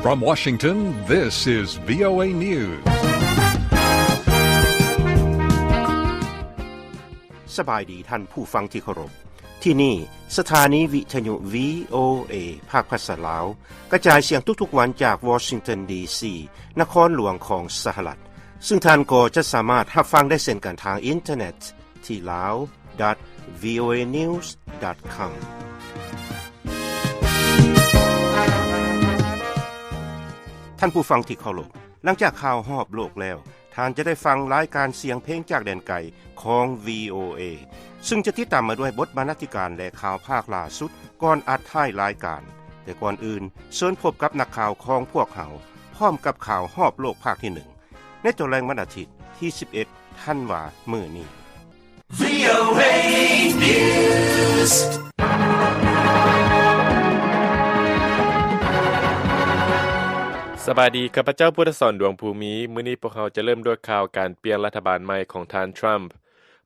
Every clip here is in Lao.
From Washington, this is V O A News. ສະບາຍດີທ່ານຜູ້ຟັງທີ່ເຄົາລົບ. ທີ່ນີ້ສະຖານີວິທະຍຸ V O A ພາກພາສາລາວ ກະຈາຍສຽງທຸກໆວັນຈາກວໍຊິງຕັນ ດີຊີ ນະຄອນຫຼວງຂອງສະຫະລັດ, ຊຶ່ງທ່ານກໍຈະສາມາດຮັບຟັງໄດ້ເຊັ່ນກັນທາງອິນເຕີເນັດ ທີ່ lao dot voanews dot com. ທ່ານຜູ້ຟັງທີ່ເຄົາລົບ, ຫຼັງຈາກຂ່າວຮອບໂລກແລ້ວ, ທ່ານຈະໄດ້ຟັງລາຍການສຽງເພງຈາກແດນໄກຂອງ V O A, ຊຶ່ງຈະຕິດຕາມມາດ້ວຍບົດບັນນາທິການ ແລະ ຂ່າວພາກລ່າສຸດກ່ອນອັດທ້າຍລາຍການ. ແຕ່ກ່ອນອື່ນ, ເຊີນພົບກັບນັກຂ່າວຂອງພວກເຮົາ ພ້ອມກັບຂ່າວຮອບໂລກພາກທີໜຶ່ງ ໃນຕອນແລງວັນອາທິດທີສິບເອັດ ທັນວາ ມື້ນີ້. VOA News. ສະບາຍດີ, ຂ້າພະເຈົ້າ ພຸດທະສອນ ດວງພູມີ. ມື້ນີ້ພວກເຮົາຈະເລີ່ມດ້ວຍຂ່າວການປ່ຽນລັດຖະບານໃໝ່ຂອງທ່ານ Trump.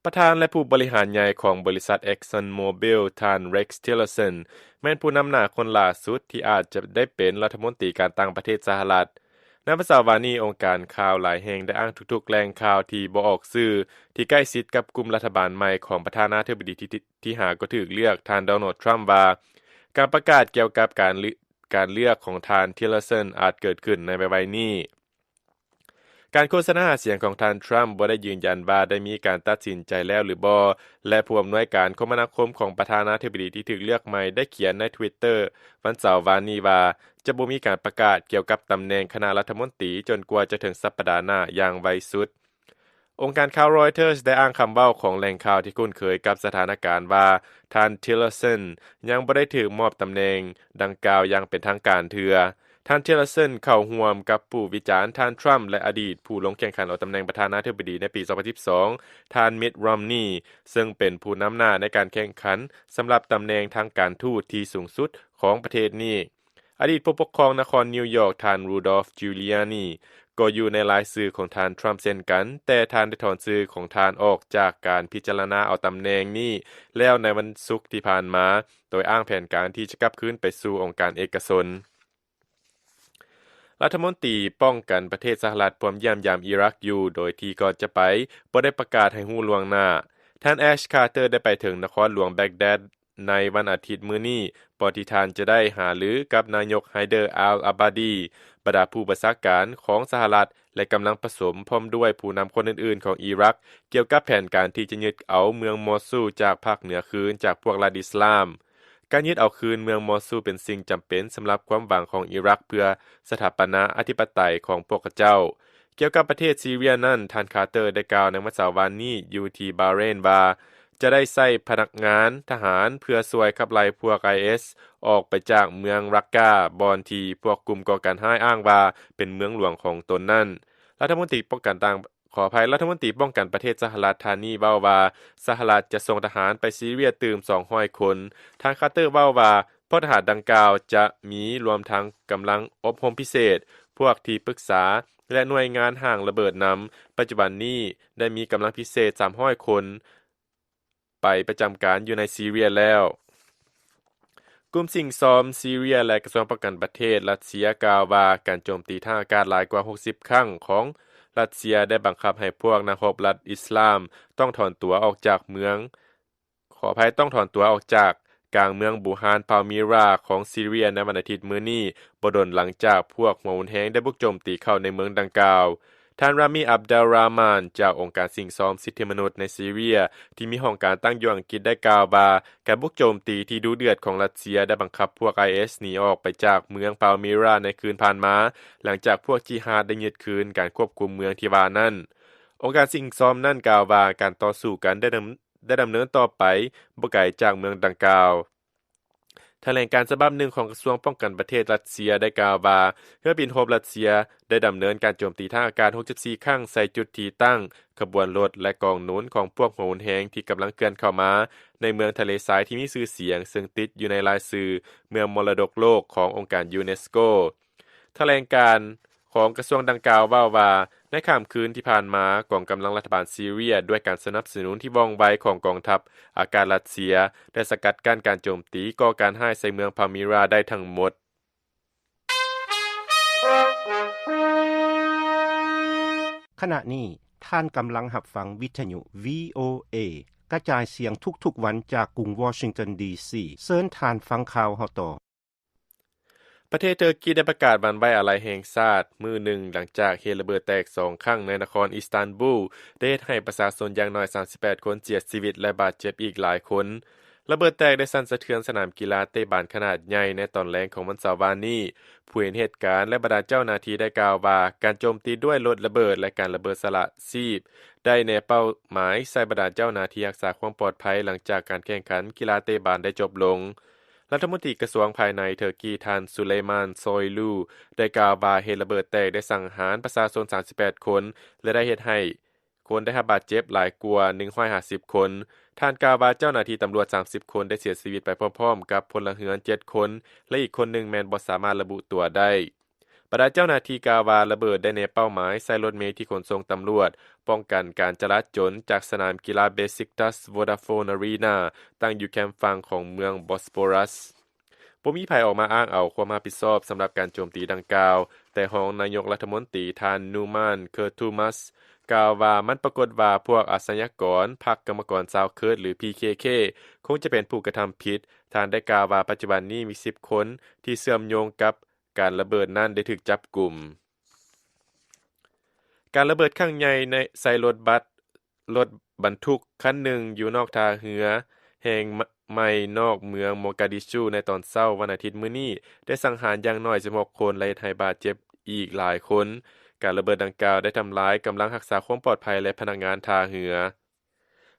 ປະທານ ແລະ ຜູ້ບໍລິຫານໃຫຍ່ຂອງບໍລິສັດ ExxonMobil ທ່ານ Rex Tillerson ແມ່ນຜູ້ນຳໜ້າຄົນຫຼ້າສຸດທີ່ອາດຈະໄດ້ເປັນລັດຖະມົນຕີການຕ່າງປະເທດສະຫະລັດ. ໃນວັນເສົາວານນີ້, ອົງການຂ່າວຫຼາຍແຫ່ງໄດ້ອ້າງທຸກໆແຫຼ່ງຂ່າວທີ່ບໍ່ອອກຊື່ ທີ່ໃກ້ຊິດກັບກຸ່ມລັດຖະບານໃໝ່ຂອງປະທານາທິບໍດີທີ່ ທີ່ຫາກໍຖືກເລືອກ, ທ່ານ Donald Trump ວ່າ ການປະກາດກ່ຽວກັບການເລືອກ ການເລືອກຂອງທ່ານ Tillerson ອາດເກີດຂຶ້ນໃນໄວໆນີ້. ການໂຄສະນາຫາສຽງຂອງທ່ານ Trump ບໍ່ໄດ້ຢືນຢັນວ່າໄດ້ມີການຕັດສິນໃຈແລ້ວຫຼືບໍ່ ແລະ ຜູ້ອຳນວຍການຄົມມະນາຄົມຂອງປະທານາທິບໍດີທີ່ຖືກເລືອກໃໝ່ໄດ້ຂຽນໃນ Twitter ວັນເສົາວານນີ້ວ່າ ຈະບໍ່ມີການປະກາດກ່ຽວກັບຕຳແໜ່ງຄະນະລັດຖະມົນຕີຈົນກວ່າຈະເຖິງສັບປະດາໜ້າຢ່າງໄວສຸດ. ອົງການຂ່າວ Reuters ໄດ້ອ້າງຄຳເວົ້າຂອງແຫຼ່ງຂ່າວທີ່ຄຸ້ນເຄີຍກັບສະຖານະການວ່າ ທ່ານ Tillerson ຍັງບໍ່ໄດ້ຖືກມອບຕຳແໜ່ງດັ່ງກ່າວຢ່າງເປັນທາງການເທື່ອ. ທ່ານ Tillerson ເຂົ້າຮ່ວມກັບຜູ້ວິຈານທ່ານ Trump ແລະ ອະດີດຜູ້ລົງແຂ່ງຂັນເອົາຕຳແໜ່ງປະທານາທິບໍດີໃນປີສອງພັນສິບສອງ ທ່ານ Mitt Romney ເຊິ່ງເປັນຜູ້ນຳໜ້າໃນການແຂ່ງຂັນສຳລັບຕຳແໜ່ງທາງການທູດທີ່ສູງສຸດຂອງປະເທດນີ້. ອະດີດຜູ້ປົກຄອງນະຄອນນິວຢອກ ທ່ານ Rudolph Giuliani ກໍຢູ່ໃນລາຍຊື່ຂອງທ່ານ Trump ເຊັ່ນກັນ, ແຕ່ທ່ານໄດ້ຖອນຊື່ຂອງທ່ານອອກຈາກການພິຈາລະນາເອົາຕຳແໜ່ງນີ້ແລ້ວໃນວັນສຸກທີ່ຜ່ານມາ, ໂດຍອ້າງແຜນການທີ່ຈະກັບຄືນໄປສູ່ອົງການເອກະຊົນ. ລັດຖະມົນຕີປ້ອງກັນປະເທດສະຫະລັດພວມຢ້ຽມຢາມອີຣັກຢູ່, ໂດຍທີ່ກ່ອນຈະໄປບໍ່ໄດ້ປະກາດໃຫ້ຮູ້ລ່ວງໜ້າ. ທ່ານ Ash Carter ໄດ້ໄປເຖິງນະຄອນຫຼວງແບັກແດດ ໃນວັນອາທິດມື້ນີ້, ບ່ອນທີ່ທ່ານຈະໄດ້ຫາລືກັບນາຍົກ Haider al-Abadi, ບັນດາຜູ້ບັນຊາການຂອງສະຫະລັດ ແລະ ກຳລັງປະຊຸມພ້ອມດ້ວຍຜູ້ນຳຄົນອື່ນໆຂອງອີຣັກ ກ່ຽວກັບແຜນການທີ່ຈະຍຶດເອົາເມືອງມໍຊູລຈາກພາກເໜືອຄືນຈາກພວກລັດອິດສະລາມ. ການຍຶດເອົາຄືນເມືອງມໍຊູລເປັນສິ່ງຈຳເປັນສຳລັບຄວາມຫວັງຂອງອີຣັກເພື່ອສະຖາປະນາອະທິປະໄຕຂອງພວກເຂົາເຈົ້າ. ກ່ຽວກັບປະເທດຊີເຣຍນັ້ນ, ທ່ານ Carter ໄດ້ກ່າວໃນວັນເສົາວານນີ້ຢູ່ທີ່ບາເຣນວ່າ ຈະໄດ້ໃຊ້ພະນັກງານທະຫານເພື່ອຊ່ວຍຂັບໄລ່ພວກ IS ອອກໄປຈາກເມືອງຣັກກາ, ບ່ອນທີ່ພວກກຸ່ມກໍ່ການຮ້າຍອ້າງວ່າເປັນເມືອງຫຼວງຂອງຕົນນັ້ນ. ລັດຖະມົນຕີປ້ອງກັນຕ່າງ, ຂໍອະໄພ, ລັດຖະມົນຕີປ້ອງກັນປະເທດສະຫະລັດທ່ານນີ້ເວົ້າວ່າ ສະຫະລັດຈະສົ່ງທະຫານໄປຊີເຣຍຕື່ມສອງຮ້ອຍຄົນ. ທ່ານ Carter ເວົ້າວ່າ ພວກທະຫານດັ່ງກ່າວຈະມີລວມທັງກຳລັງອົບຮົມພິເສດ, ພວກທີ່ປຶກສາ ແລະ ໜ່ວຍງານຫ້າງລະເບີດນຳ. ປັດຈຸບັນນີ້ໄດ້ມີກຳລັງພິເສດສາມຮ້ອຍຄົນໄປປະຈຳການຢູ່ໃນຊີເຣຍແລ້ວ. ກຸ່ມສິ່ງຊອມຊີເຣຍ ແລະ ກະຊວງປ້ອງກັນປະເທດຣັດເຊຍກ່າວວ່າ ການໂຈມຕີທາງອາກາດຫຼາຍກວ່າຫົກສິບຄັ້ງຂອງຣັດເຊຍໄດ້ບັງຄັບໃຫ້ພວກນັກຮົບລັດອິດສະລາມຕ້ອງຖອນຕົວອອກຈາກເມືອງ ຂໍອະໄພ, ຕ້ອງຖອນຕົວອອກຈາກກາງເມືອງບູຮານ Palmyra ຂອງຊີເຣຍໃນວັນອາທິດມື້ນີ້, ບໍ່ດົນຫຼັງຈາກພວກຫົວຮຸນແຮງໄດ້ບຸກໂຈມຕີເຂົ້າໃນເມືອງດັ່ງກ່າວ. ທ່ານ Rami Abdel Rahman ຈາກອົງການສິ່ງຊອມສິດທິມະນຸດໃນຊີເຣຍ ທີ່ມີຫ້ອງການຕັ້ງຢູ່ອັງກິດ ໄດ້ກ່າວວ່າ ການບຸກໂຈມຕີທີ່ດຸເດືອດຂອງຣັດເຊຍໄດ້ບັງຄັບພວກ IS ໜີອອກໄປຈາກເມືອງ Palmyra ໃນຄືນຜ່ານມາ, ຫຼັງຈາກພວກຈິຮາດໄດ້ຍຶດຄືນການຄວບຄຸມເມືອງທີ່ວ່ານັ້ນ. ອົງການສິ່ງຊອມນັ້ນກ່າວວ່າ ການຕໍ່ສູ້ກັນໄດ້ດຳ ໄດ້ດຳເນີນຕໍ່ໄປບໍ່ໄກຈາກເມືອງດັ່ງກ່າວ. ຖະແຫຼງການສະບັບໜຶ່ງຂອງກະຊວງປ້ອງກັນປະເທດຣັດເຊຍໄດ້ກ່າວວ່າ ເຮືອບິນຮົບຣັດເຊຍໄດ້ດຳເນີນການໂຈມຕີທາງອາກາດຫົກສິບສີ່ຄັ້ງໃສ່ຈຸດທີ່ຕັ້ງ, ຂະບວນລົດ ແລະ ກອງໜູນຂອງພວກຫົວຮຸນແຮງທີ່ກຳລັງເຄື່ອນເຂົ້າມາໃນເມືອງທະເລຊາຍທີ່ມີຊື່ສຽງ ເຊິ່ງຕິດຢູ່ໃນລາຍຊື່ເມືອງມໍລະດົກໂລກຂອງອົງການຢູເນສໂກ. ຖະແຫຼງການຂອງກະຊວງດັ່ງກ່າວເວົ້າວ່າ ໃນຄ່ຳຄືນທີ່ຜ່ານມາ, ກອງກຳລັງລັດຖະບານຊີເຣຍ ດ້ວຍການສະໜັບສະໜູນທີ່ວ່ອງໄວຂອງກອງທັບອາກາດຣັດເຊຍ ໄດ້ສະກັດກັ້ນການໂຈມຕີກໍ່ການຮ້າຍໃສ່ເມືອງ Palmyra ໄດ້ທັງໝົດ. ຂະນະນີ້ທ່ານກຳລັງຮັບຟັງວິທະຍຸ ວີໂອເອ ກະຈາຍສຽງທຸກໆວັນຈາກກຸງວໍຊິງຕັນ ດີຊີ. ເຊີນທ່ານຟັງຂ່າວເຮົາຕໍ່. ປະເທດເຕີກີໄດ້ປະກາດວັນໄວ້ອາໄລແຫ່ງຊາດ ມື້ໜຶ່ງຫຼັງຈາກເຫດລະເບີດແຕກສອງຄັ້ງໃນນະຄອນອິສຕັນບູລ ໄດ້ເຮັດໃຫ້ປະຊາຊົນຢ່າງໜ້ອຍສາມສິບແປດຄົນເສຍຊີວິດ ແລະ ບາດເຈັບອີກຫຼາຍຄົນ. ລະເບີດແຕກໄດ້ສັ່ນສະເທືອນສະໜາມກິລາເຕະບານຂະໜາດໃຫຍ່ໃນຕອນແລງຂອງວັນເສົາວານນີ້. ຜູ້ເຫັນເຫດການ ແລະ ບັນດາເຈົ້າໜ້າທີ່ໄດ້ກ່າວວ່າ ການໂຈມຕີດ້ວຍລົດລະເບີດ ແລະ ການລະເບີດສະຫຼະຊີບ ໄດ້ແນເປົ້າໝາຍໃສ່ບັນດາເຈົ້າໜ້າທີ່ຮັກສາຄວາມປອດໄພ ຫຼັງຈາກການແຂ່ງຂັນກິລາເຕະບານໄດ້ຈົບລົງ. ລັດຖະມົນຕີກະຊວງພາຍໃນເຕີກີ ທ່ານ ຊູເລຍມານ ຊອຍລູ ໄດ້ກ່າວວ່າ ເຫດລະເບີດແຕກໄດ້ສັງຫານປະຊາຊົນສາມສິບແປດຄົນ ແລະ ໄດ້ເຮັດໃຫ້ຄົນໄດ້ຮັບບາດເຈັບຫຼາຍກວ່າໜຶ່ງຮ້ອຍຫ້າສິບຄົນ. ທ່ານກ່າວວ່າ ເຈົ້າໜ້າທີ່ຕຳຫຼວດສາມສິບຄົນໄດ້ເສຍຊີວິດໄປພ້ອມໆກັບພົນລະເຮືອນເຈັດຄົນ ແລະ ອີກຄົນໜຶ່ງແມ່ນບໍ່ສາມາດລະບຸຕົວໄດ້. ບັນດາເຈົ້າໜ້າທີ່ກ່າວວ່າ ລະເບີດໄດ້ແນເປົ້າໝາຍໃສ່ລົດເມທີ່ຂົນສົ່ງຕຳຫຼວດປ້ອງກັນການຈະລາຈົນ ຈາກສະໜາມກິລາເບຊິກຕັສ ໂວດາໂຟນ ອາຣີນາ ຕັ້ງຢູ່ແຄມຝັ່ງຂອງເມືອງບອສໂປຣັສ. ບໍ່ມີໃຜອອກມາອ້າງເອົາຄວາມຮັບຜິດຊອບສຳລັບການໂຈມຕີດັ່ງກ່າວ, ແຕ່ຮອງນາຍົກລັດຖະມົນຕີ ທ່ານ ນູມານ ເຄີຕູມັສ ກ່າວວ່າ ມັນປາກົດວ່າພວກອາຊະຍາກອນ ພັກກຳມະກອນຊາວເຄີດ ຫຼື ພີເຄເຄ ຄົງຈະເປັນຜູ້ກະທຳຜິດ. ທ່ານໄດ້ກ່າວວ່າ ປັດຈຸບັນນີ້ມີສິບຄົນທີ່ເຊື່ອມໂຍງກັບ ການລະເບີດນັ້ນໄດ້ຖືກຈັບກຸມ. ການລະເບີດຄັ້ງໃຫຍ່ໃນ ໃສ່ລົດບັດ ລົດບັນທຸກຄັນໜຶ່ງຢູ່ນອກທ່າເຮືອແຫ່ງໃໝ່ນອກເມືອງໂມກາດິຊູ ໃນຕອນເຊົ້າວັນອາທິດມື້ນີ້ ໄດ້ສັງຫານຢ່າງໜ້ອຍສິບຫົກຄົນ ແລະ ເຮັດໃຫ້ບາດເຈັບອີກຫຼາຍຄົນ. ການລະເບີດດັ່ງກ່າວໄດ້ທຳລາຍກຳລັງຮັກສາຄວາມປອດໄພ ແລະ ພະນັກງານທ່າເຮືອ.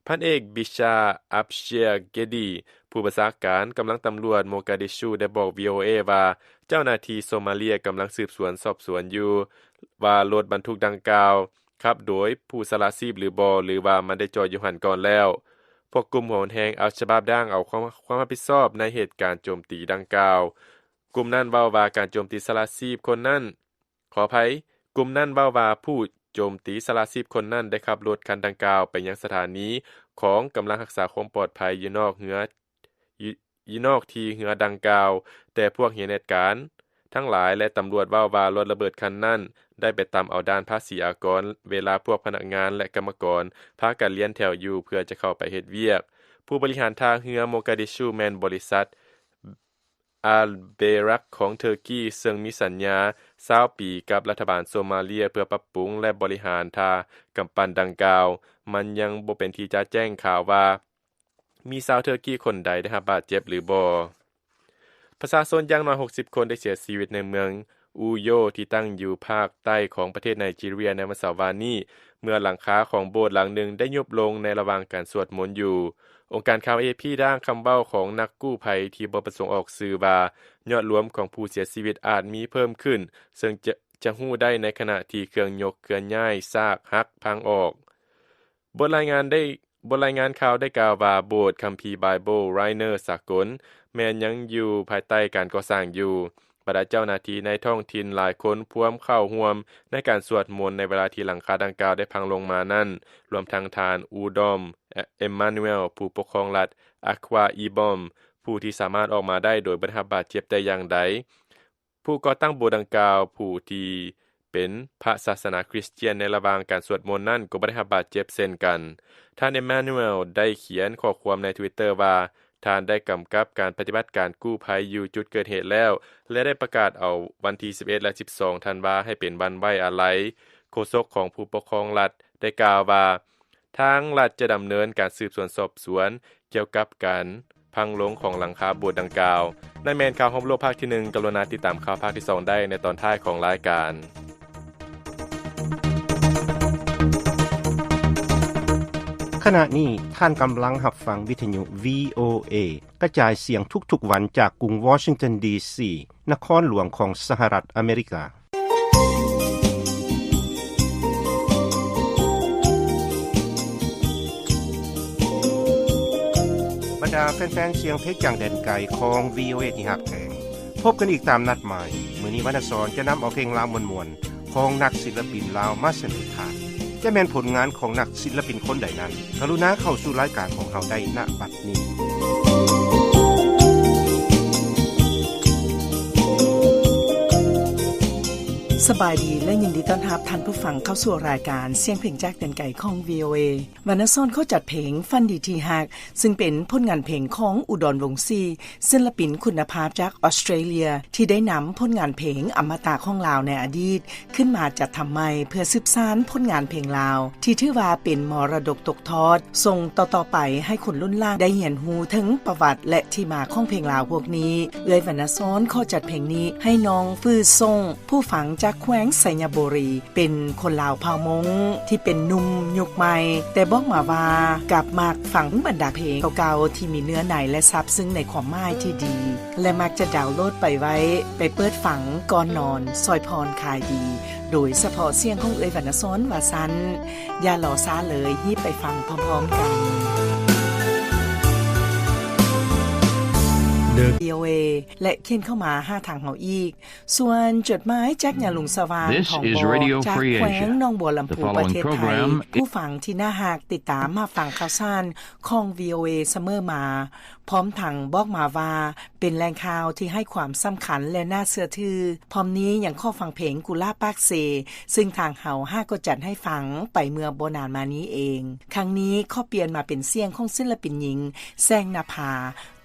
ພັນເອກ ບິຊາ ອັບເຊຍເກດີ ຜູ້ບັນຊາການກຳລັງຕຳຫຼວດໂມກາດິຊູ ໄດ້ບອກ ວີໂອເອ ວ່າ ເຈົ້າໜ້າທີ່ໂຊມາເລຍກຳລັງສືບສວນສອບສວນຢູ່ວ່າ ລົດບັນທຸກດັ່ງກ່າວຂັບໂດຍຜູ້ສະຫຼະຊີບຫຼືບໍ່ ຫຼືວ່າມັນໄດ້ຈອດຢູ່ຫັ້ນກ່ອນແລ້ວ. ພວກກຸ່ມຫົວຮຸນແຮງອັລຊະບາບ ໄດ້ອ້າງເອົາຄວາມ ຄວາມຮັບຜິດຊອບໃນເຫດການໂຈມຕີດັ່ງກ່າວ. ກຸ່ມນັ້ນເວົ້າວ່າ ການໂຈມຕີສະຫຼະຊີບຄົນນັ້ນ ຂໍອະໄພ, ກຸ່ມນັ້ນເວົ້າວ່າ ຜູ້ໂຈມຕີສະຫຼະຊີບຄົນນັ້ນໄດ້ຂັບລົດຄັນດັ່ງກ່າວໄປຍັງສະຖານີຂອງກຳລັງຮັກສາຄວາມປອດໄພຢູ່ນອກເຮືອ ຢູ່ ຢູ່ນອກທີ່ເຮືອດັ່ງກ່າວ, ແຕ່ພວກເຫັນເຫດການທັງຫຼາຍ ແລະ ຕຳຫຼວດເວົ້າວ່າ ລົດລະເບີດຄັນນັ້ນໄດ້ໄປຕຳເອົາດ່ານພາສີອາກອນ ເວລາພວກພະນັກງານ ແລະ ກຳມະກອນພາກັນລຽນແຖວຢູ່ເພື່ອຈະເຂົ້າໄປເຮັດວຽກ. ຜູ້ບໍລິຫານທ່າເຮືອໂມກາດິຊູ ແມ່ນບໍລິສັດ ອາເບຣັກ ຂອງເຕີກີ ເຊິ່ງມີສັນຍາຊາວປີກັບລັດຖະບານໂຊມາເລຍ ເພື່ອປັບປຸງ ແລະ ບໍລິຫານທ່າກຳປັ່ນດັ່ງກ່າວ. ມັນຍັງບໍ່ເປັນທີ່ຈະແຈ້ງຂ່າວວ່າ ມີຊາວເຕີກີຄົນໃດໄດ້ຮັບບາດເຈັບຫຼືບໍ່. ປະຊາຊົນຢ່າງໜ້ອຍຫົກສິບຄົນໄດ້ເສຍຊີວິດໃນເມືອງ ອູໂຢ ທີ່ຕັ້ງຢູ່ພາກໃຕ້ຂອງປະເທດໄນຈີເຣຍ ໃນວັນເສົາວານນີ້ ເມື່ອຫຼັງຄາຂອງໂບດຫຼັງໜຶ່ງໄດ້ຍຸບລົງໃນລະຫວ່າງການສວດມົນຢູ່. ອົງການຂ່າວເອພີ ອ້າງຄຳເວົ້າຂອງນັກກູ້ໄພທີ່ບໍ່ປະສົງອອກຊື່ວ່າ ຍອດລວມຂອງຜູ້ເສຍຊີວິດອາດມີເພີ່ມຂຶ້ນ, ເຊິ່ງຈະ ຈະຮູ້ໄດ້ໃນຂະນະທີ່ເຄື່ອງຍົກເຄື່ອນຍ້າຍຊາກຫັກພັງອອກ. ບົດລາຍງານໄດ້ ບົດລາຍງານຂ່າວໄດ້ກ່າວວ່າ ໂບດຄຳພີໄບເບິນ Rainer ສາກົນ ແມ່ນຍັງຢູ່ພາຍໃຕ້ການກໍ່ສ້າງຢູ່. ບັນດາເຈົ້າໜ້າທີ່ໃນທ້ອງຖິ່ນຫຼາຍຄົນພວມເຂົ້າຮ່ວມໃນການສວດມົນໃນເວລາທີ່ຫຼັງຄາດັ່ງກ່າວໄດ້ພັງລົງມານັ້ນ, ລວມທັງທ່ານ ອູດອມ ເອມມານູເອລ ຜູ້ປົກຄອງລັດ ອາຄວາອີບອມ ຜູ້ທີ່ສາມາດອອກມາໄດ້ໂດຍບໍ່ໄດ້ຮັບບາດເຈັບແຕ່ຢ່າງໃດ. ຜູ້ກໍ່ຕັ້ງໂບດດັ່ງກ່າວ ຜູ້ທີ່ເປັນພະສາສະໜາຄຣິສຕຽນໃນລະຫວ່າງການສວດມົນນັ້ນ ກໍບໍ່ໄດ້ຮັບບາດເຈັບເຊັ່ນກັນ. ທ່ານ ເອມມານູເອລ ໄດ້ຂຽນຂໍ້ຄວາມໃນ Twitter ວ່າ ທ່ານໄດ້ກຳກັບການປະຕິບັດການກູ້ໄພຢູ່ຈຸດເກີດເຫດແລ້ວ ແລະ ໄດ້ປະກາດເອົາວັນທີສິບເອັດ ແລະ ສິບສອງ ທັນວາ ໃຫ້ເປັນວັນໄວ້ອາໄລ. ໂຄສົກຂອງຜູ້ປົກຄອງລັດໄດ້ກ່າວວ່າ ທາງລັດຈະດຳເນີນການສືບສວນສອບສວນກ່ຽວກັບການພັງລົງຂອງຫຼັງຄາໂບດດັ່ງກ່າວ. ນັ້ນແມ່ນຂ່າວຮອບໂລກພາກທີໜຶ່ງ. ກະລຸນາຕິດຕາມຂ່າວພາກທີສອງໄດ້ໃນຕອນທ້າຍຂອງລາຍການ. ຂະນະນີ້ທ່ານກຳລັງຮັບຟັງວິທະຍຸ ວີໂອເອ ກະຈາຍສຽງທຸກໆວັນຈາກກຸງວໍຊິງຕັນ ດີຊີ ນະຄອນຫຼວງຂອງສະຫະລັດອາເມລິກາ. ບັນດາແຟນໆສຽງເພງຈາກແດນໄກຂອງ ວີໂອເອ ທີ່ຮັກແພງ, ພົບກັນອີກຕາມນັດໝາຍ. ມື້ນີ້ວັນນະສອນຈະນຳເອົາເພງລາວມ່ວນໆຂອງນັກສິລະປິນລາວມາສະເໜີທ່ານ. ຈະແມ່ນຜົນງານຂອງນັກສິລະປິນຄົນໃດນັ້ນ, ກະລຸນາເຂົ້າສູ່ລາຍການຂອງເຮົາໄດ້ນະບັດນີ້. ສະບາຍດີ ແລະ ຍິນດີຕ້ອນຮັບທ່ານຜູ້ຟັງເຂົ້າສູ່ລາຍການສຽງເພງຈາກແດນໄກຂອງ ວີໂອເອ. ວັນນະສອນຂໍຈັດເພງຝັນດີທີ່ຮັກ ຊຶ່ງເປັນຜົນງານເພງຂອງອຸດອນ ວົງສີ ສິນລະປິນຄຸນນະພາບຈາກອອສເຕຣເລຍ ທີ່ໄດ້ນຳຜົນງານເພງອະມະຕະຂອງລາວໃນອະດີດ ຂຶ້ນມາຈັດທຳໃໝ່ ເພື່ອສືບສານຜົນງານເພງລາວ ທີ່ຖືວ່າເປັນມໍລະດົກຕົກທອດ ສົ່ງຕໍ່ໆໄປໃຫ້ຄົນລຸ້ນຫຼັງໄດ້ຮຽນຮູ້ເຖິງປະຫວັດ ແລະ ທີ່ມາຂອງເພງລາວພວກນີ້. ເອື້ອຍວັນນະສອນຂໍຈັດເພງນີ້ໃຫ້ນ້ອງຟື້ນສົ່ງ ຜູ້ຟັງຈາກແຂວງໄຊຍະບູລີ ເປັນຄົນລາວເຜົ່າມົ້ງທີ່ເປັນໜຸ່ມຍຸກໃໝ່ ແຕ່ບອກມາວ່າກັບມັກຟັງບັນດາເພງເກົ່າໆ ທີ່ມີເນື້ອໃນ ແລະ ຊາບຊຶ້ງໃນຄວາມໝາຍທີ່ດີ ແລະ ມັກຈະດາວໂຫຼດໄປໄວ້ ໄປເປີດຟັງກ່ອນນອນ ຊ່ອຍຜ່ອນຄາຍດີ ໂດຍສະເພາະສຽງຂອງເອື້ອຍວັນນະສອນວ່າຊັ້ນ. ຢ່າລໍຊ້າເລີຍ, ຮີບໄປຟັງພ້ອມໆກັນ. ເດີ ວີໂອເອ ແລະ ຂຽນເຂົ້າມາຫາທາງເຮົາອີກ. ສ່ວນຈົດໝາຍຈາກຍາລຸງສະຫວ່າງ This ທອງ is ບໍ່ Radio ຈາກ Free ແຂວງ Asia. ໜອງບົວລຳພູ The following ປະເທດໄທ program ຜູ້ຟັງທີ່ໜ້າຮັກ ຕິດຕາມຮັບຟັງຂ່າວສານຂອງ ວີໂອເອ ສະເໝີມາ ພ້ອມທັງບອກມາວ່າ ເປັນແຫຼ່ງຂ່າວທີ່ໃຫ້ຄວາມສຳຄັນ ແລະ ໜ້າເຊື່ອຖື. ພ້ອມນີ້ຍັງຂໍຟັງເພງກຸຫຼາບປາກເຊ ຊຶ່ງທາງເຮົາຫາກໍຈັດໃຫ້ຟັງໄປເມື່ອບໍ່ນານມານີ້ເອງ. ຄັ້ງນີ້ຂໍປ່ຽນມາເປັນສຽງຂອງສິນລະປິນຍິງ ແສງນະພາ.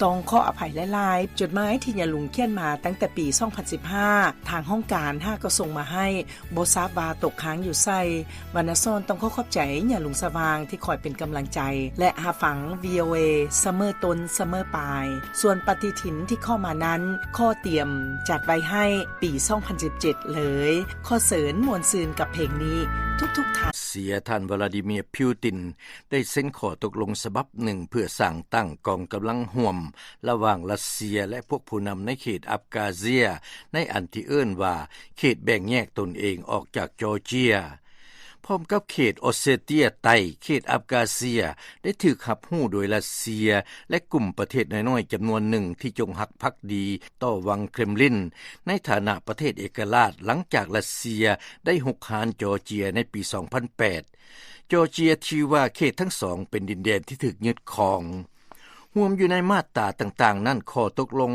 ຕ້ອງຂໍອະໄພຫຼາຍໆ, ຈົດໝາຍທີ່ຍາລຸງຂຽນມາຕັ້ງແຕ່ປີສອງພັນສິບຫ້າ ທາງຫ້ອງການຫາກໍສົ່ງມາໃຫ້, ບໍ່ຊາບວ່າຕົກຄ້າງຢູ່ໃສ. ວັນນະສອນຕ້ອງຂໍຂອບໃຈຍາລຸງສະຫວ່າງທີ່ຄອຍເປັນກຳລັງໃຈ ແລະ ຮັບຟັງ ວີໂອເອ ສະເໝີຕົ້ນສະເໝີປາຍ. ສ່ວນປະຕິທິນທີ່ຂໍມານັ້ນ ຂໍຕຽມຈັດໄວ້ໃຫ້ປີສອງພັນສິບເຈັດເລີຍ. ຂໍເຊີນມ່ວນຊື່ນກັບເພງນີ້ທຸກໆທ່ານ. ເຊຍ ທ່ານ ວລາດີເມຍ ພິວຕິນ ໄດ້ເຊັນຂໍ້ຕົກລົງສະບັບໜຶ່ງ ເພື່ອສ້າງຕັ້ງກອງກຳລັງຮ່ວມລະຫວ່າງຣັດເຊຍ ແລະ ພວກຜູ້ນຳໃນເຂດອັບກາເຊຍ ໃນອັນທີ່ເອີ້ນວ່າເຂດແບ່ງແຍກຕົນເອງອອກຈາກຈໍເຈຍ. ພ້ອມກັບເຂດອົດເຊເຕຍໃຕ້, ເຂດອັບກາເຊຍ ໄດ້ຖືກຮັບຮູ້ໂດຍຣັດເຊຍ ແລະ ກຸ່ມປະເທດນ້ອຍໆຈຳນວນໜຶ່ງທີ່ຈົງຮັກພັກດີຕໍ່ວັງເຄຣມລິນ ໃນຖານະປະເທດເອກະລາດ ຫຼັງຈາກຣັດເຊຍໄດ້ຮຸກຮານຈໍເຈຍໃນປີສອງພັນແປດ. ຈໍເຈຍຖືວ່າເຂດທັງສອງເປັນດິນແດນທີ່ຖືກຍຶດຄອງ. ຮວມຢູ່ໃນມາດຕາຕ່າງໆນັ້ນ, ຂໍ້ຕົກລົງ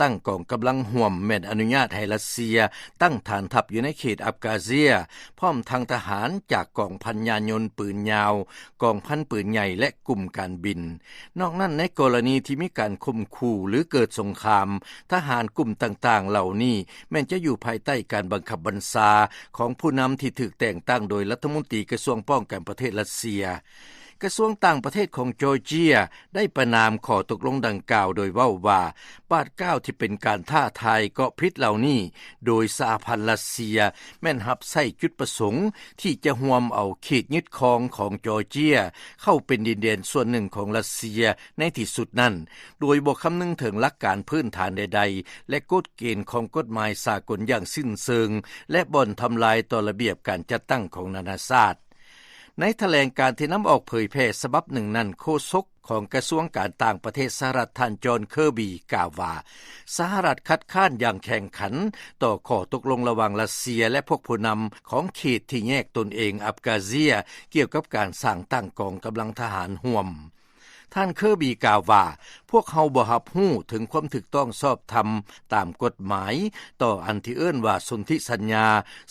ຕັ້ງກອງກຳລັງຮ່ວມແມ່ນອະນຸຍາດໃຫ້ຣັດເຊຍຕັ້ງຖານທັບຢູ່ໃນເຂດອັບກາເຊຍ, ພ້ອມທັງທະຫານຈາກກອງພັນຍານຍົນປືນຍາວ, ກອງພັນປືນໃຫຍ່ ແລະ ກຸ່ມການບິນ. ນອກນັ້ນ, ໃນກໍລະນີທີ່ມີການຂົ່ມຂູ່ ຫຼື ເກີດສົງຄາມ, ທະຫານກຸ່ມຕ່າງໆເຫຼົ່ານີ້ ແມ່ນຈະຢູ່ພາຍໃຕ້ການບັງຄັບບັນຊາຂອງຜູ້ນຳທີ່ຖືກແຕ່ງຕັ້ງໂດຍລັດຖະມົນຕີກະຊວງປ້ອງກັນປະເທດຣັດເຊຍ. ກະຊວງຕ່າງປະເທດຂອງຈໍເຈຍໄດ້ປະນາມຂໍ້ຕົກລົງດັ່ງກ່າວ ໂດຍເວົ້າວ່າ ບາດກ້າວທີ່ເປັນການທ້າທາຍເກາະພິດເຫຼົ່ານີ້ ໂດຍສະຫະພັນຣັດເຊຍ ແມ່ນຮັບໃຊ້ຈຸດປະສົງທີ່ຈະຮ່ວມເອົາເຂດຍຶດຄອງຂອງຈໍເຈຍ ເຂົ້າເປັນດິນແດນສ່ວນໜຶ່ງຂອງຣັດເຊຍໃນທີ່ສຸດນັ້ນ, ໂດຍບໍ່ຄຳນຶງເຖິງຫຼັກການພື້ນຖານໃດໆ ແລະ ກົດເກນຂອງກົດໝາຍສາກົນຢ່າງສິ້ນເຊີງ ແລະ ບ່ອນທຳລາຍຕໍ່ລະບຽບການຈັດຕັ້ງຂອງນານາຊາດ. ໃນຖະແຫຼງການທີ່ນຳອອກເຜີຍແຜ່ສະບັບໜຶ່ງນັ້ນ, ໂຄສົກຂອງກະຊວງການຕ່າງປະເທດສະຫະລັດ ທ່ານ ຈອນ ເຄີບີ ກ່າວວ່າ ສະຫະລັດຄັດຄ້ານຢ່າງແຂງຂັນຕໍ່ຂໍ້ຕົກລົງລະຫວ່າງຣັດເຊຍ ແລະ ພວກຜູ້ນຳຂອງເຂດທີ່ແຍກຕົນເອງອັບກາເຊຍ ກ່ຽວກັບການສ້າງຕັ້ງກອງກຳລັງທະຫານຮ່ວມ. ທ່ານ ເຄີບີ ກ່າວວ່າ ພວກເຮົາບໍ່ຮັບຮູ້ເຖິງຄວາມຖືກຕ້ອງຊອບທຳຕາມກົດໝາຍ ຕໍ່ອັນທີ່ເອີ້ນວ່າສົນທິສັນຍາ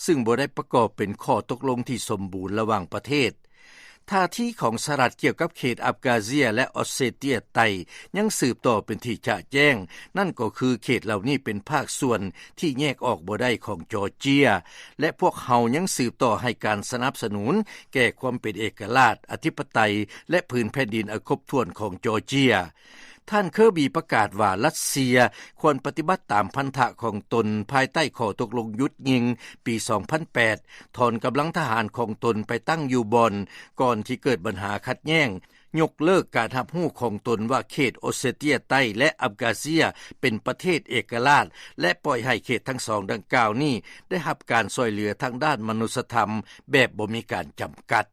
ຊຶ່ງບໍ່ໄດ້ປະກອບເປັນຂໍ້ຕົກລົງທີ່ສົມບູນລະຫວ່າງປະເທດ. ທ່າທີຂອງສະຫະລັດກ່ຽວກັບເຂດອັບກາເຊຍ ແລະ ອົດເຊເຕຍໃຕ້ຍັງສືບຕໍ່ເປັນທີ່ຈະແຈ້ງ, ນັ້ນກໍຄືເຂດເຫຼົ່ານີ້ເປັນພາກສ່ວນທີ່ແຍກອອກບໍ່ໄດ້ຂອງຈໍເຈຍ ແລະ ພວກເຮົາຍັງສືບຕໍ່ໃຫ້ການສະໜັບສະໜູນແກ່ຄວາມເປັນເອກະລາດ, ອະທິປະໄຕ ແລະ ພື້ນແຜ່ນດິນອັນຄົບຖ້ວນຂອງຈໍເຈຍ. ທ່ານ ເຄີບີ ປະກາດວ່າ ຣັດເຊຍຄວນປະຕິບັດຕາມພັນທະຂອງຕົນ ພາຍໃຕ້ຂໍ້ຕົກລົງຢຸດຍິງປີສອງພັນແປດ, ຖອນກຳລັງທະຫານຂອງຕົນໄປຕັ້ງຢູ່ບ່ອນ ກ່ອນທີ່ເກີດບັນຫາຂັດແຍ່ງ, ຍົກເລີກການຮັບຮູ້ຂອງຕົນວ່າເຂດອົດເຊເຕຍໃຕ້ ແລະ ອັບກາເຊຍເປັນປະເທດເອກະລາດ ແລະ ປ່ອຍໃຫ້ເຂດທັງສອງດັ່ງກ່າວນີ້ໄດ້ຮັບການຊ່ວຍເຫຼືອທາງດ້ານມະນຸດສະທຳແບບບໍ່ມີການຈຳກັດ.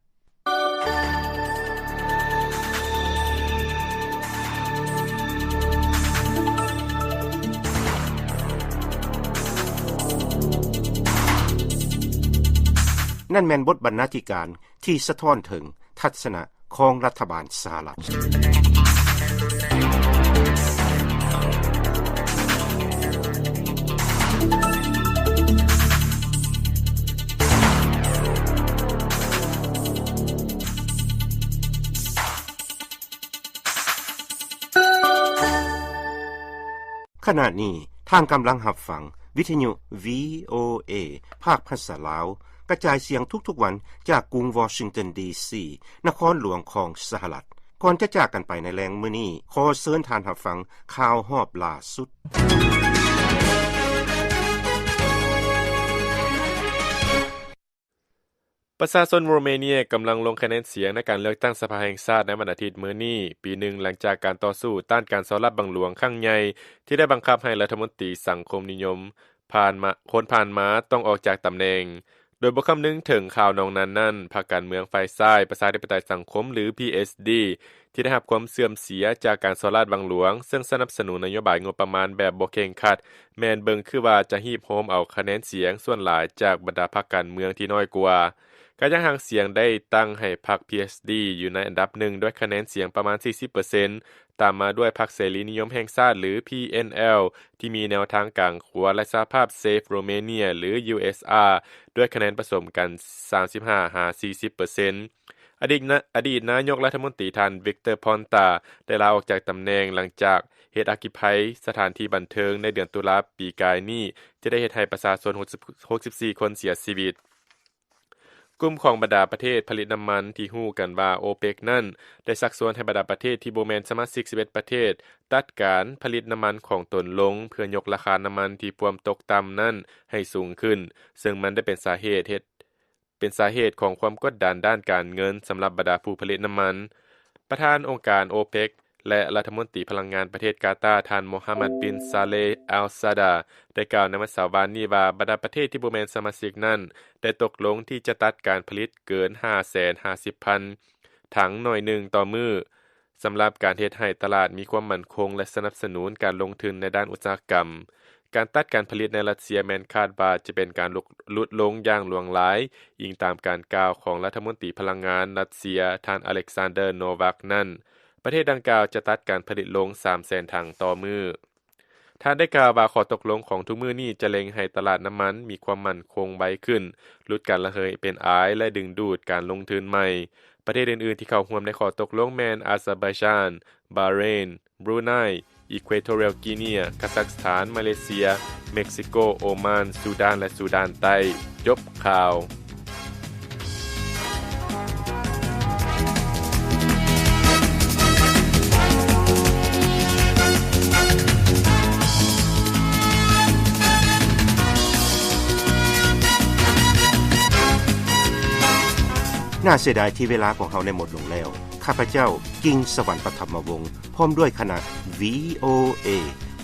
ນັ້ນແມ່ນບົດບັນນາທິການທີ່ສະທ້ອນເຖິງທັດສະນະຂອງລັດຖະບານສະຫະລັດ. ຂະນະນີ້ທ່ານກຳລັງຮັບຟັງວິທະຍຸ ວີໂອເອ ພາກພາສາລາວ ກະຈາຍສຽງທຸກໆວັນຈາກກຸງວໍຊິງຕັນ ດີຊີ ນະຄອນຫຼວງຂອງສະຫະລັດ. ກ່ອນຈະຈາກກັນໄປໃນແລງມື້ນີ້, ຂໍເຊີນທ່ານຮັບຟັງຂ່າວຮອບລ່າສຸດ. ປະຊາຊົນໂຣເມເນຍກຳລັງລົງຄະແນນສຽງໃນການເລືອກຕັ້ງສະພາແຫ່ງຊາດໃນວັນອາທິດມື້ນີ້, ປີໜຶ່ງຫຼັງຈາກການຕໍ່ສູ້ຕ້ານການສໍ້ລາດບັງຫຼວງຄັ້ງໃຫຍ່ ທີ່ໄດ້ບັງຄັບໃຫ້ລັດຖະມົນຕີສັງຄົມນິຍົມ ຜ່ານມາ ຄົນຜ່ານມາຕ້ອງອອກຈາກຕຳແໜ່ງ. ໂດຍບໍ່ຄຳນຶງເຖິງຂ່າວນອກນັ້ນນັ້ນ, ພັກການເມືອງຝ່າຍຊ້າຍປະຊາທິປະໄຕສັງຄົມ ຫຼື ພີເອັສດີ ທີ່ໄດ້ຮັບຄວາມເສື່ອມເສຍຈາກການສໍ້ລາດບັງຫຼວງ, ເຊິ່ງສະໜັບສະໜູນນະໂຍບາຍງົບປະມານແບບບໍ່ເຄັ່ງຄັດ, ແມ່ນເບິ່ງຄືວ່າຈະຮີບໂຮມເອົາຄະແນນສຽງສ່ວນຫຼາຍຈາກບັນດາພັກການເມືອງທີ່ນ້ອຍກວ່າ. ການຍັກຫາງສຽງໄດ້ຕັ້ງໃຫ້ພັກ ພີເອັສດີ ຢູ່ໃນອັນດັບໜຶ່ງດ້ວຍຄະແນນສຽງປະມານ ສີ່ສິບເປີເຊັນ, ຕາມມາດ້ວຍພັກເສລີນິຍົມແຫ່ງຊາດ ຫຼື ພີເອັນແອລ ທີ່ມີແນວທາງກາງຂວາ ແລະ ສະຫະພາບ Save Romania ຫຼື ຢູເອສອາ ດ້ວຍຄະແນນປະສົມກັນ ສາມສິບຫ້າຫາສີ່ສິບເປີເຊັນ. ອະດີດນະ ອະດີດນາຍົກລັດຖະມົນຕີທ່ານ ວິກເຕີ ພອນຕາ ໄດ້ລາອອກຈາກຕຳແໜ່ງຫຼັງຈາກເຫດອັກຄີໄພສະຖານທີ່ບັນເທີງໃນເດືອນຕຸລາປີກາຍນີ້ ທີ່ໄດ້ເຮັດໃຫ້ປະຊາຊົນ ຫົກສິບ ຫົກສິບສີ່ຄົນເສຍຊີວິດ. ກຸ່ມຂອງບັນດາປະເທດຜະລິດນ້ຳມັນທີ່ຮູ້ກັນວ່າ ໂອເປກ ນັ້ນ ໄດ້ຊັກຊວນໃຫ້ບັນດາປະເທດທີ່ບໍ່ແມ່ນສະມາຊິກ ສິບເອັດ ປະເທດ ຕັດການຜະລິດນ້ຳມັນຂອງຕົນລົງ ເພື່ອຍົກລາຄານ້ຳມັນທີ່ພວມຕົກຕ່ຳນັ້ນໃຫ້ສູງຂຶ້ນ, ເຊິ່ງມັນໄດ້ເປັນສາເຫດເຮັດ ເປັນສາເຫດຂອງຄວາມກົດດັນດ້ານການເງິນສຳລັບບັນດາຜູ້ຜະລິດນ້ຳມັນ. ປະທານອົງການໂອເປກ ແລະ ລັດຖະມົນຕີພະລັງງານປະເທດກາຕາ ທ່ານ ໂມຮາມັດ ບິນ ຊາເລ ອັລ ຊາດາ ໄດ້ກ່າວໃນວັນເສົາວານນີ້ວ່າ ບັນດາປະເທດທີ່ບໍ່ແມ່ນສະມາຊິກນັ້ນ ໄດ້ຕົກລົງທີ່ຈະຕັດການຜະລິດເກີນ ຫ້າແສນຫ້າສິບພັນ ຖັງໜ່ວຍໜຶ່ງຕໍ່ມື້, ສຳລັບການເຮັດໃຫ້ຕະຫຼາດມີຄວາມໝັ້ນຄົງ ແລະ ສະໜັບສະໜູນການລົງທຶນໃນດ້ານອຸດສາຫະກຳ. ການຕັດການຜະລິດໃນຣັດເຊຍແມ່ນຄາດວ່າຈະເປັນການຫຼຸດລົງຢ່າງຫຼວງຫຼາຍ, ອີງຕາມການກ່າວຂອງລັດຖະມົນຕີພະລັງງານຣັດເຊຍ ທ່ານ ອາເລັກຊານເດີ ໂນວັກ ນັ້ນ, ປະເທດດັ່ງກ່າວຈະຕັດການຜະລິດລົງ ສາມແສນຖັງຕໍ່ມື້. ທ່ານໄດ້ກ່າວວ່າ ຂໍ້ຕົກລົງຂອງທຸກມື້ນີ້ຈະເລັ່ງໃຫ້ຕະຫຼາດນ້ຳມັນມີຄວາມໝັ້ນຄົງໄວຂຶ້ນ, ຫຼຸດການລະເຫີຍເປັນອາຍ ແລະ ດຶງດູດການລົງທຶນໃໝ່. ປະເທດອື່ນໆທີ່ເຂົ້າຮ່ວມໃນຂໍ້ຕົກລົງແມ່ນ ອາເຊີບາຍຈານ, ບາເຣນ, ບຣູໄນ, ອີເຄວໂທຣຽລ ກີເນຍ, ຄາຊັກສະຖານ, ມາເລເຊຍ, ເມັກຊິໂກ, ໂອມານ, ຊູດານ ແລະ ຊູດານໃຕ້. ຈົບຂ່າວ. ໜ້າເສຍດາຍທີ່ເວລາຂອງເຮົາໄດ້ໝົດລົງແລ້ວ. ຂ້າພະເຈົ້າ ກິ່ງສະຫວັນ ປະຖຳມະວົງ ພ້ອມດ້ວຍຄະນະ ວີໂອເອ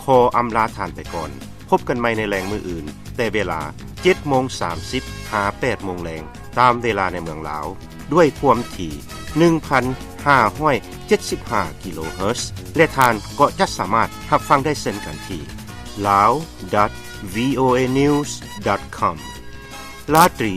ຂໍອຳລາທ່ານໄປກ່ອນ. ພົບກັນໃໝ່ໃນແລງມື້ອື່ນ, ແຕ່ເວລາ ເຈັດໂມງສາມສິບ ຫາ ແປດໂມງແລງ ຕາມເວລາໃນເມືອງລາວ, ດ້ວຍຄວາມຖີ່ ໜຶ່ງພັນຫ້າຮ້ອຍເຈັດສິບຫ້າ ກິໂລເຮີດ ແລະ ທ່ານກໍຈະສາມາດຮັບຟັງໄດ້ເຊັ່ນກັນທີ່ ลาว ດອດ ວີໂອເອ ນິວສ໌ ດອດ ຄອມ. ລາຕຣີ